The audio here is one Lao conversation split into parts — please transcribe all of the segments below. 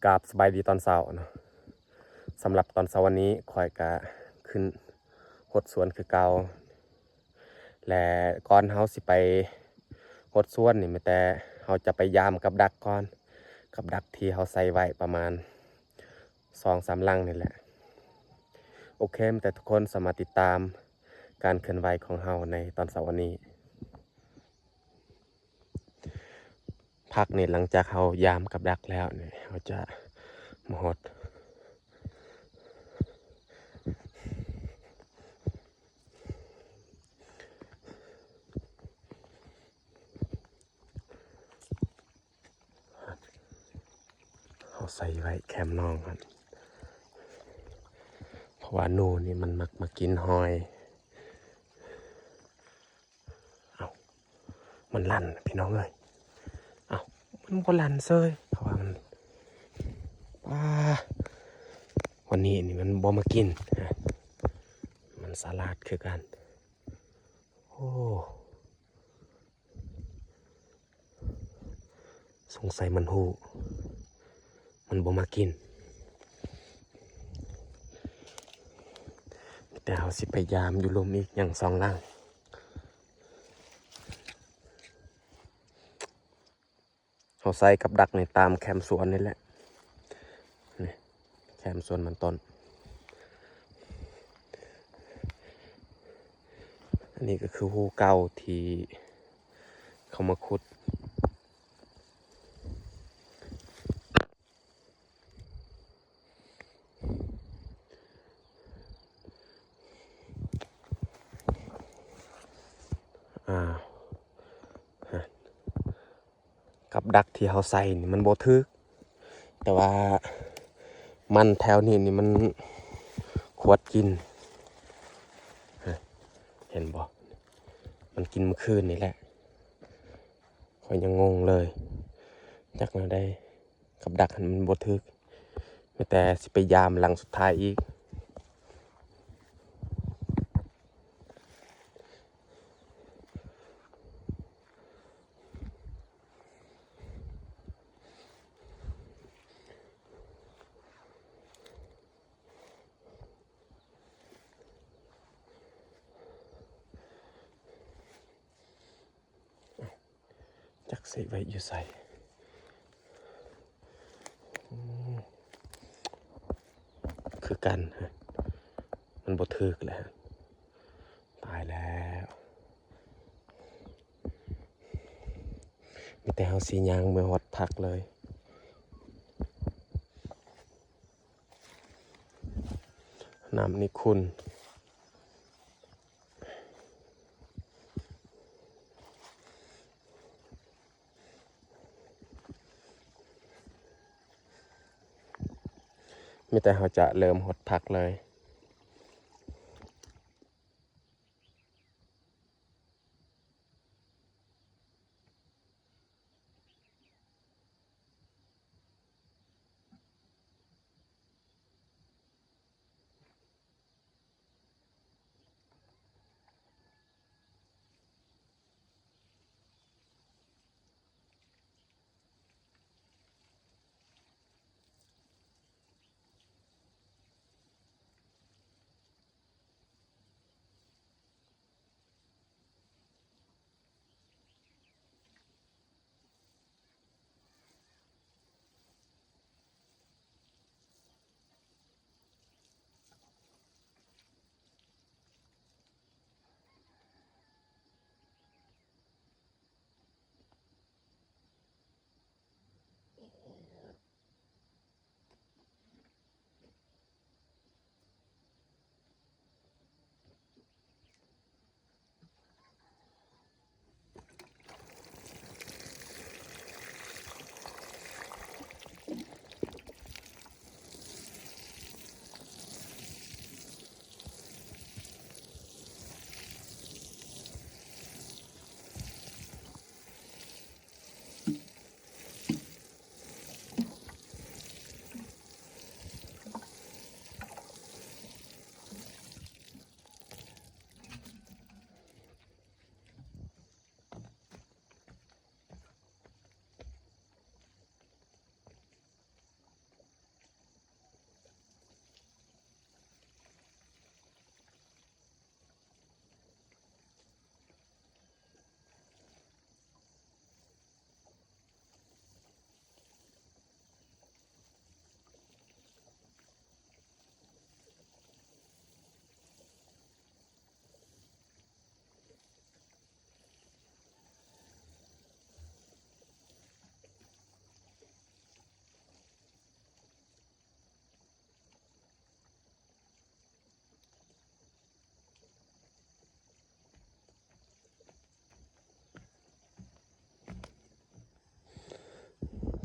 ກາບສະບາຍດີຕອນເຊົ້າເນາະ. ສຳລັບຕອນເຊົ້າວັນນີ້ ຂ້ອຍກະຂຶ້ນຫົດສວນຄືເກົ່າ ແລະ ກ່ອນເຮົາຊິໄປຫົດສວນນີ້ ມີແຕ່ເຮົາຈະໄປຢາມກັບດັກກ່ອນ, ກັບດັກທີ່ເຮົາໃສ່ໄວ້ປະມານສອງສາມຫຼັງນີ້ແຫຼະ. ໂອເຄ ມີແຕ່ທຸກຄົນສາມາດຕິດຕາມການເຄື່ອນໄຫວຂອງເຮົາໃນຕອນເຊົ້າວັນນີ້. ຜັກນີ້ ຫຼັງຈາກເຮົາຢາມກັບດັກແລ້ວນີ້ ເຮົາຈະມາຫົດ ເຮົາໃສ່ໄວ້ແຄມໜອງຫັ້ນ ເພາະວ່າໜູນີ້ມັນມັກມາກິນຫອຍ. ເອົ້າ ມັນລັນພີ່ນ້ອງເອີຍ. ເອົ້າ ມັນບໍ່ລັນເສີຍ ເພາະວ່າມັນ ອ່າ ວັນນີ້ນີ້ມັນບໍ່ມາກິນ. ມັນສະຫຼາດຄືກັນ. ໂອ້ ສົງໄສມັນຮູ້ ມັນບໍ່ມາກິນ. ແຕ່ເຮົາຊິໄປຢາມຢູ່ລຸ່ມອີກຫຍັງສອງຫຼັງ. ເຮົາໃສ່ກັບດັກນີ້ຕາມແຄມສວນນີ້ແຫຼະ. ນີ້ ແຄມສວນມັນຕົ້ນ. ອັນນີ້ກໍຄືຮູເກົ່າທີ່ເຂົາມາຂຸດ. ອ່າ ກັບດັກທີ່ເຮົາໃສ່ນີ້ມັນບໍ່ຖືກ, ແຕ່ວ່າມັນແຖວນີ້ນີ້ມັນຂວດກິນ. ເຫັນບໍ່? ມັນກິນມື້ຄືນນີ້ແຫຼະ. ຂ້ອຍຍັງງົງເລີຍ ຈັກແນວໃດ ກັບດັກຫັ້ນມັນບໍ່ຖືກ. ມີແຕ່ຊິໄປຢາມຫຼັງສຸດທ້າຍອີກ. ຈັກຊິໄວ້ຢູ່ໃສ ຄືກັນ ມັນບໍ່ຖືກແລ້ວ. ຕາຍແລ້ວ ມີແຕ່ເຮົາຊິຍ່າງເມືອຮອດພັກເລີຍ. ນ້ຳນີ້ຂຸ່ນ ມີແຕ່ເຮົາຈະເລີ່ມຫົດຜັກເລີຍ.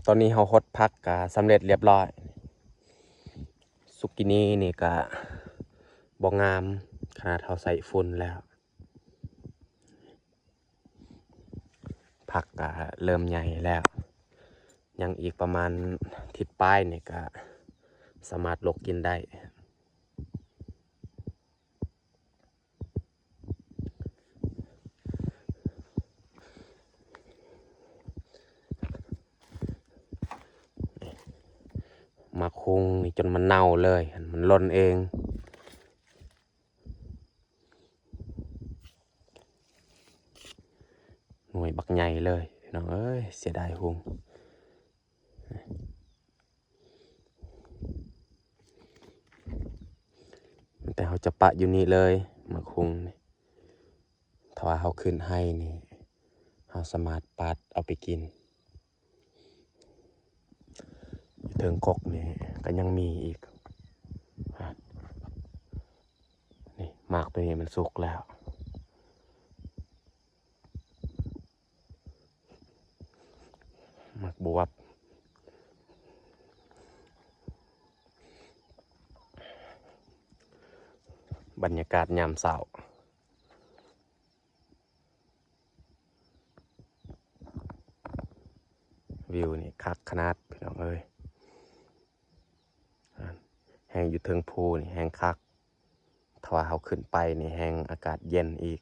ຕອນນີ້ເຮົາຫົດຜັກກະສຳເລັດລຽບຮ້ອຍ. ຊຸກກີນີນີ້ກະບໍ່ງາມ ຂະໜາດເຮົາໃສ່ຝຸ່ນແລ້ວ. ຜັກກະເລີ່ມໃຫຍ່ແລ້ວ. ຍັງອີກປະມານທິດປາຍນີ້ກະສາມາດລົກກິນໄດ້. ໝາກຫຸ່ງນີ້ຈົນມັນເນົ່າເລີຍ, ມັນຫຼົ່ນເອງ. ໜ່ວຍບັກໃຫຍ່ເລີຍ ພີ່ນ້ອງເອີຍ, ເສຍດາຍຫຸ່ງ. ແຕ່ເຮົາຈະປະຢູ່ນີ້ເລີຍ ໝາກຫຸ່ງນີ້. ຖ້າວ່າເຮົາຂຶ້ນໄຮ່ນີ້ ເຮົາສາມາດປາດເອົາໄປກິນ. ຢູ່ເທິງກົກນີ້ກໍຍັງມີອີກ. ນີ້ ໝາກຕົວນີ້ມັນສຸກແລ້ວ. ໝາກບວບ. ບັນຍາກາດຍາມເຊົ້າ. ວິວນີ້ຄັກຂະໜາດ ພີ່ນ້ອງເອີຍ. ແຮ່ງຢູ່ເທິງພູນີ້ແຮ່ງຄັກ. ຖ້າວ່າເຮົາຂຶ້ນໄປນີ້ແຮ່ງອາກາດເຢັນອີກ.